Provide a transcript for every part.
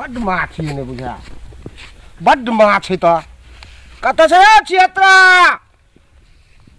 बड्ड माछ ये ने बुझा बड्ड माछ है त कत छै क्षेत्र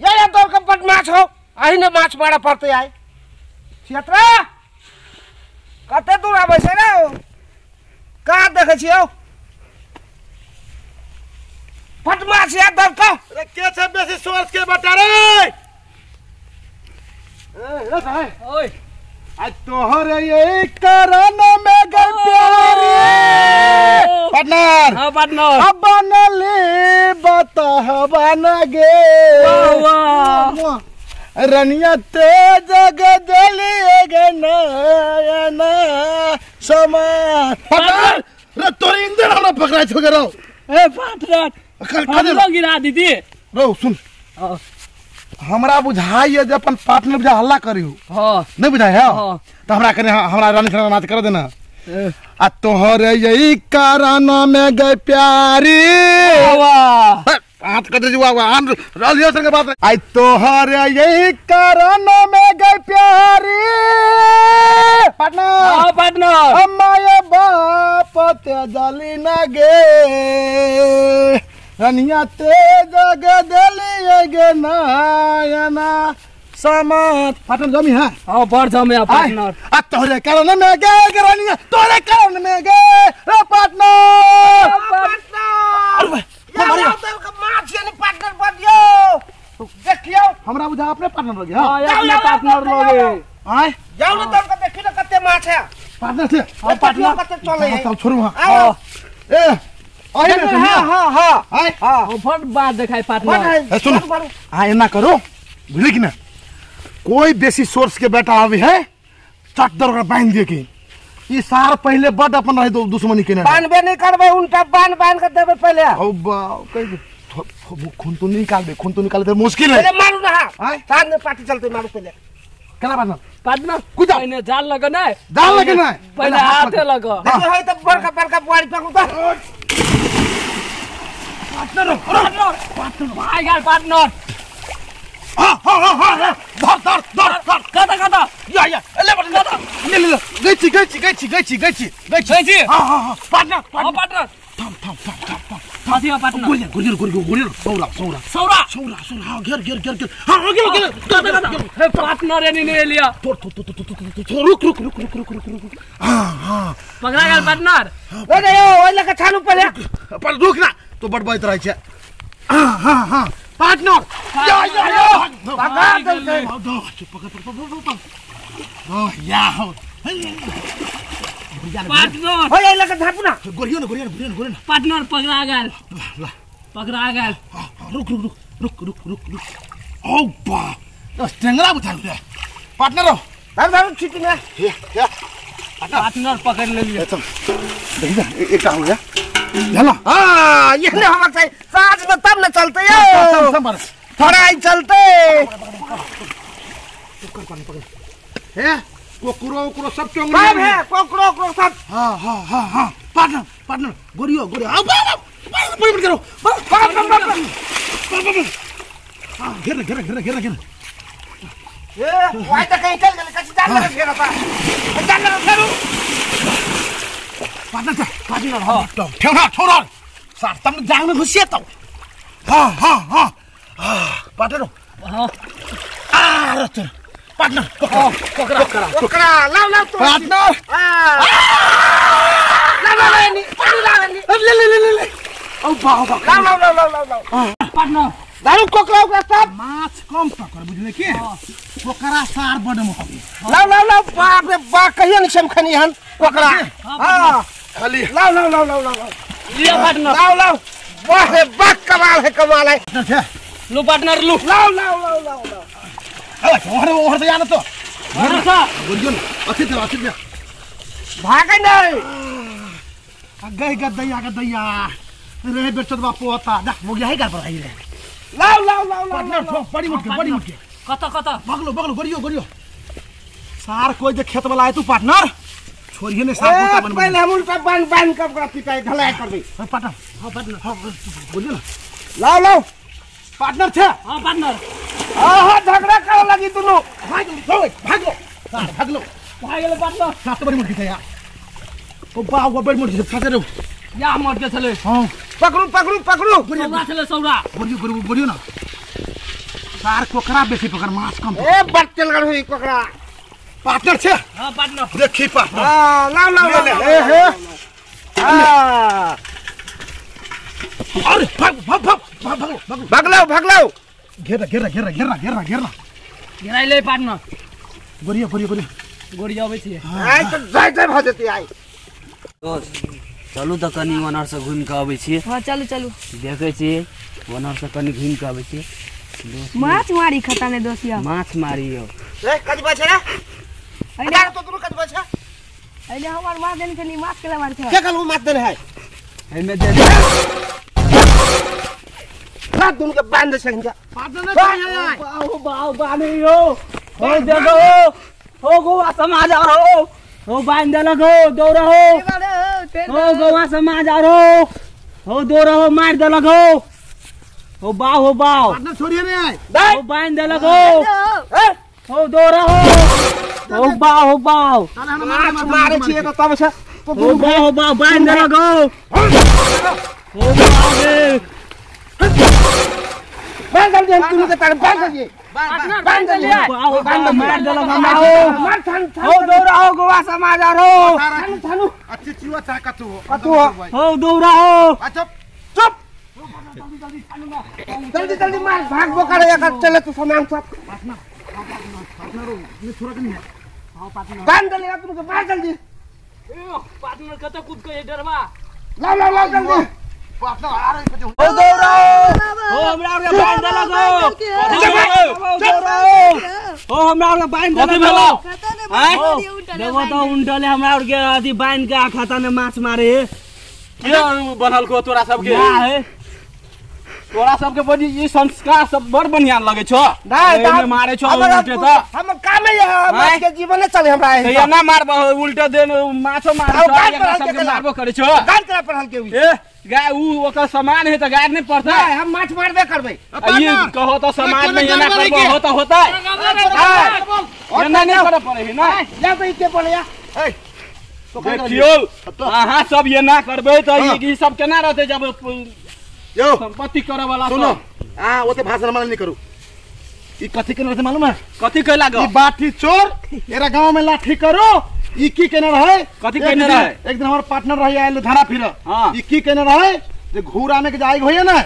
ये तोर के बड्ड माछ हो अही ने माछ मारा पड़तै आइ क्षेत्र कते दूर आबै छै रे कहाँ देखै छियौ बड्ड माछ या दर के अरे के छै बेसी सोर्स के बेटा रे ए रे भाई ओए आ तोहर ये कारण में गई प्यारी पार्टनर। हां पार्टनर अब बनली बतहबन गे वाह वाह रनिया ते जग दली गे नयना समान पार्टनर रे तोर इंजन हमरा पकड़ा छो गे रौ ए पार्टनर कर गिरा दीदी रौ सुन हमरा बुझाइए जे अपन पार्टनर बुझा हल्ला करियो। हां नहीं बुझाइ है हां त हमरा कने हमरा रानी संग नाच कर देना। आ तोहर यही कारण में गई प्यारी वाह हाथ कर दे वाह वाह आन रलियो संग बात आई तोहर यही कारण में गई प्यारी पार्टनर। हां पार्टनर अम्मा बाप ते जली न गे रनिया ते जग दली गे नयना समात पार्टनर जमी है। हां बड़ जमे पार्टनर। आ तोरे कारण में गे रनिया तोरे कारण में गे रे पार्टनर पार्टनर अरे माछ यानी पार्टनर बदियो देखियो हमरा बुझा अपने पार्टनर लगे। हां अपने पार्टनर लगे आय जाऊ न तोर के देखि न कते माछ है पार्टनर से। हां पार्टनर कते चले है चल छोड़ू। हां ए आइ ने हां हां हां आय हां बड़ बात देखाय पार्टनर। सुन हां एना करो बुझली कि ना कोई बेसी सोर्स के बेटा आवे है चट दर ओकरा बांध दिए की ई सार पहले बड अपन रहे दुश्मनी केने बांधबे नहीं करबे उनटा बांध बांध के देबे पहले। औ बा कह खून तो निकालबे खून तो निकाले तो मुश्किल है पहले मारू ना। हां साथ में पार्टी चलते मारू पहले केना बांधना पार्टनर कुदा पहले जाल लगना है जाल लगना है पहले हाथे लगो देखो है त बड़का बड़का बुआरी पकड़ू त पार्टनर पार्टनर भाई गेल पार्टनर। हां हां हां हां धर धर धर धर कता कता या या ले बट ले ले गई गई गई गई गई गई गई हां हां हां पार्टनर हां पार्टनर थाम थाम थाम थाम थाम थाथी पार्टनर गोली गोली गोली गोली सौरा सौरा सौरा सौरा सौरा हां घेर घेर घेर घेर हां घेर घेर कता कता हे पार्टनर एनी ने लिया थोड़ थोड़ थोड़ थोड़ रुक रुक रुक रुक रुक रुक रुक हां हां पकड़ा गेल पार्टनर। ओए यो ओइ लके छानू पहले पर रुक ना तो बड़ बजत रहै छै। हां हां हां पार्टनर या या या पकड़ देलकै पकड़ पकड़ पकड़ ओ या हो पार्टनर ओए ओइ लके झापू ना गोरियो न गोरियो न गोरियो न गोरियो न पार्टनर पकड़ा गेल ला पकड़ा गेल रुक रुक रुक रुक रुक रुक रुक ओ बा टेंगरा बुझा रे पार्टनर हो धर धर छिटी में हे हे पार्टनर पकड़ लेलिए चल देखि जा एकटा हो गया चलो हां ये ने हमर चाहिए साँझ में तब न चलते यो थोड़ा ही चलते पकड़ पकड़ हे कोकरो ओकरो सब चोंगरी सब है कोकरो ओकरो सब। हां हां हां हां पार्टनर पार्टनर गोरियो गोरियो आओ बाबा बड़ी बड़ी करो पकड़ पकड़ पकड़ हां घेर घेर घेर घेर घेर ए वाई त कहीं चल गेल कछि जान लगे घेर ता जान लगे घेरू पार्टनर पार्टनर हां ठेवना छोड़ा सार तम जांग में घुसिए तो हां हां हां पार्टनर हां आ रे चल पार्टनर पकड़ा पकड़ा पकड़ा लाओ लाओ तो पार्टनर ला ला ला नी पानी ला नी ले ले ले ले ओ बा बा लाओ लाओ लाओ लाओ लाओ पार्टनर दारू कोकरा ओकरा सब माछ कम पकड़ बुझले के कोकरा सार बड महंगी लाओ लाओ लाओ बाप रे बा कहियो नहीं छम खनी हन कोकरा हां खाली लाओ लाओ लाओ लाओ लाओ लिया पार्टनर लाओ लाओ वाह रे वाह कमाल है कमाल है लो पार्टनर लो लाओ लाओ लाओ लाओ लाओ अरे ओहर ओहर तो जाना तो भरोसा बोलियो अच्छी तरह अच्छी तरह भागे नहीं गई गदैया गदैया रे बेचत बापू होता जा मुगिया ही घर पर आई रे लाओ लाओ लाओ लाओ पार्टनर बड़ी मोट के बड़ी मोट के कत कत बगलो बगलो गरियो गरियो सार कोई जे खेत वाला आए तू पार्टनर छोड़िए ने सार कोटा बन पहले हम उल्टा बांध बांध के ओकरा पिटाई ढलाई कर दी पार्टनर हां पार्टनर हां बोलियो ना लाओ लाओ पार्टनर छे हां पार्टनर आहा झगड़ा करे लगी दुनु भाग लो भाग लो सार भाग लो भाग गेल पार्टनर सात बड़ी मोट के यार ओ बाउ बड़ मोट छै फसे रे या मोट के छले। हां पकड़ू पकड़ू पकड़ू। सौरा छले सौरा। बोलियो बोलियो बोलियो ना सार कोकरा बेसी पकड़ माछ कम। ए बड़ तेलगर होई कोकरा। पार्टनर छे? हां पार्टनर। देखी पार्टनर। हां लाओ लाओ ले हे हे। हां अरे भाग भाग भाग भाग भाग भागलाओ भागलाओ। घेरा घेरा घेरा घेरा घेरा घेरा घेराइ ले पार्टनर। गोरिया गोरिया गोरिया गोरिया आबै छी। आइ त जाय जाय भ जेतै आइ। दोस्त चलू त कनी ओनर से घुमि के आबै छी। हां चलू चलू। देखै छी ओनर से कनी घुमि के आबै छी। माछ मारी खाता ने दोस्त यो। माछ मारी यो। रे कति बजे रे? अरे तो तू कति बजे? अइले हमर माछ देने छली माछ केला मार छै। के कहलु माछ देने है? एमे दे रात दुनु के बांध दे छै। पार्टनर ने चाहिए। बाऊ बाऊ बानी यो। हो देखो हो गोवा समाज हो हो बांध देलक हो दौड़ा हो हो गोवा समाज हो दौड़ा हो मार देलक हो बाऊ हो बाऊ। पार्टनर छोड़िए नहीं आए। हो बांध देलक हो दौड़ा हो बाऊ हो बाऊ। माछ मारे छियै त तब छै। हो बाऊ हो बाऊ बांध देलक हो बाऊ रे। बांध जल्दी हम तुम के तार बांध जल्दी बांध जल्दी बांध मार देलक हमरा हो मार थान हो दौड़ा हो गोवा समाज हो थानु थानु। अच्छी चीवा चाहे कतु हो कतु हो हो दौड़ा हो। अच्छा चुप जल्दी जल्दी मार भाग बोकारे एकर चले तू सामान सब। पार्टनर पार्टनर ने छोड़ा के नहीं है। हां पार्टनर बांध जल्दी तुम के मार जल्दी। ए पार्टनर कत कूद के डरवा लाओ लाओ लाओ जल्दी। पार्टनर आ रहे कुछ हो दौड़ा हो हमरा के बांध देलक हो हो हमरा के बांध देलक हो। देखो तो उंटले हमरा और के अथी बांध के खाता ने माछ मारे के बनल को तोरा सब के ना है तोरा सब के बड़ी ई संस्कार सब बड़ बढ़िया लगे छो। नहीं मारे छो उल्टे त हम कामे है माछ के जीवन चले हमरा है त ना मारब उल्टे देन माछो मारे छो सब के मारबो करे छो। गान करा पढ़ल के ए गाय उ ओकर सामान है त गाय नहीं पड़ता। हम माछ मारबे करबै। ये कहो त समाज में एना करबो हो त होता एना नहीं करे पड़े है ना। या त ई के बोले या ए देखियो अहाँ सब एना करबै त ई सब केना रहतै जब यो संपत्ति करे वाला सुनो आ ओते भाषण माल नहीं करू। ई कथि केना रहते मालूम है? कथि कहला गो? ई बाठी चोर एरा गांव में लाठी करो। ई की केना रहे? कथि केना रहे? एक दिन हमर पार्टनर रहे आयल धारा फिर। हां ई की केना रहे जे घूर आने के जाय होय ना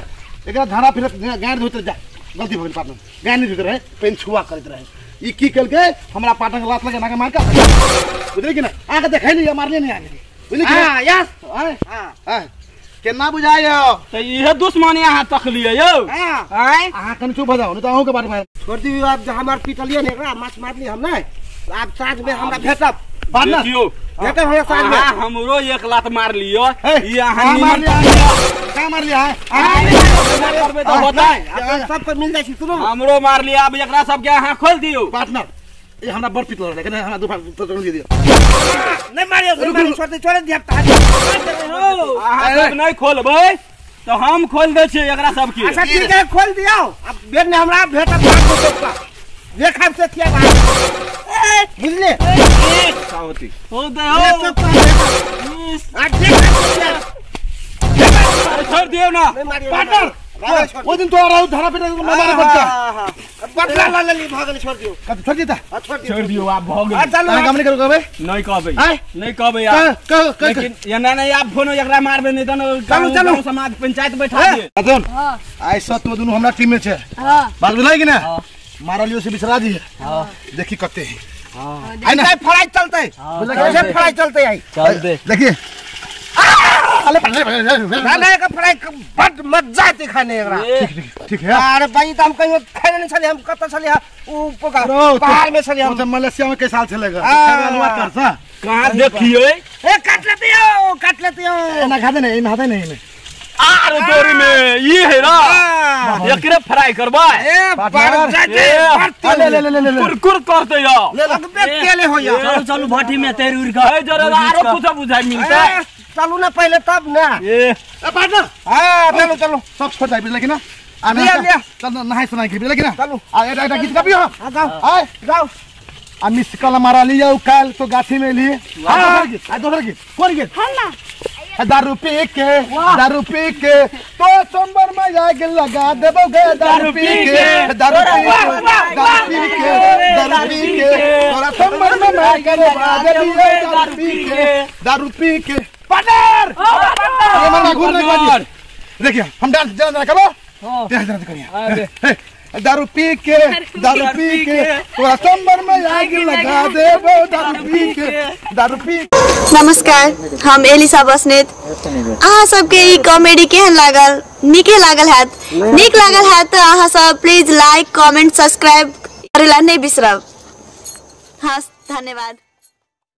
एकरा धारा फिर गाड़ धोते जा गलती भ गेल पार्टनर गाड़ नहीं धोते रहे पेन छुआ करत रहे। ई की केलके हमरा पार्टनर के लात लगा ना के मार के बुझली कि ना आके देखै नहीं मारले नहीं आके बुझली कि हां यस हां हां केना बुझायो त इहे दुश्मनी अहाँ तकलियै यौ। हां अहाँ कनि चुप भ जाउ नहीं त अहूँ के बारे में छोड़ दी। अब हमार पिटलियै ने एकरा माछ मारली हम नहीं आब साँझ में हमरा भेटब। पार्टनर देखियो भेटब हमरा साँझ में। अहाँ हमरो एक लात मार लियो ई अहाँ मार लिया का मार लिया है करबै त होतै सब पर मिल जाइ छी। सुनू हमरो मार लिया अब एकरा सब के अहाँ खोल दियो। पार्टनर ई हमरा बड़ पिटल रहे कने हमरा दू तो दे दियो। नहीं मारियो नहीं मारियो छोड़ दे छोड़ दे। अहाँ सब नहीं खोलबै तो हम खोल दै छियै एकरा सब के। अच्छा ठीक है खोल दियो। अब बेर ने हमरा भेटब भाग देखब से किया बात बुझले सावती हो दे हो आ देख छोड़ दियो ना पार्टनर ओ दिन तो आ रहा धारा पे मारे बच्चा बदला ल लेली भ गेल छोड़ दियो। कब छोड़ देता? छोड़ दियो छोड़ दियो आप भ गेल। चलू काम नहीं करू कहबै नहीं कहबै नहीं कहबै यार कह लेकिन एना नहीं आप फोन एकरा मारबै नहीं त चलू चलू समाज पंचायत बैठा दे। अतन आइ सब तो दुनु हमरा टीम में छै। हां बात बुझलै कि ना मारलियो से बिसरा जी। हां देखी कते है। हां आई फराई चलतै कैसे फराई चलतै आई चल दे देखिए अरे ना ना एक फ्राई बड मजा आती खाने एकरा। ठीक ठीक है। अरे भाई त हम कहियो खाने नहीं छले हम कत छले उ पहाड़ में छले हम तो मलेशिया में कई साल चलेगा खाने कर सा कहां देखिए ए काट लेते हो काट लेते हो ना खाते नहीं ना खाते नहीं आरे तोरी में ये है ना एकरे फ्राई करबा ए बड़ जाते ले ले ले ले कुरकुर करते यो लगबे तेले हो या। चलू चलू भट्टी में तेर उड़ के ए जरा आरो कुछ बुझाई मिलता चलू ना पहले तब ना ए पार्टनर। हां चलू चलू सब छोड़ जाई बुझले कि ना लिया लिया चल नहाय सुनाई के बुझले कि ना चलू आ एटा गीत गाबियो। हां गाओ आय गाओ। आ मिस कॉल मारा लिया काल तो गाछी में लिए। हां दोसर गीत कोन गीत? हल्ला दारू पी के तो सोमवार में आग लगा देबोगे। दारू पी के दारू पी के दारू पी के दारू पी के तोरा सोमवार में आग लगा देबोगे। दारू पी के पार्टनर ये मरना घूर नहीं बाजी। देखिए हम डांस जाना करो डांस करिए। दारू पी के तोरा सोमवार में आग लगा देबो। दारू पी के दारू पी। नमस्कार, हम एलिसा बस्नेत। अहाँ सबके ई कॉमेडी केहन लागल? नीके लागल हैत? नीक लागल हैत तऽ अहाँ सब प्लीज लाइक कमेंट सब्सक्राइब करै ला नहि बिसरब। हाँ, धन्यवाद।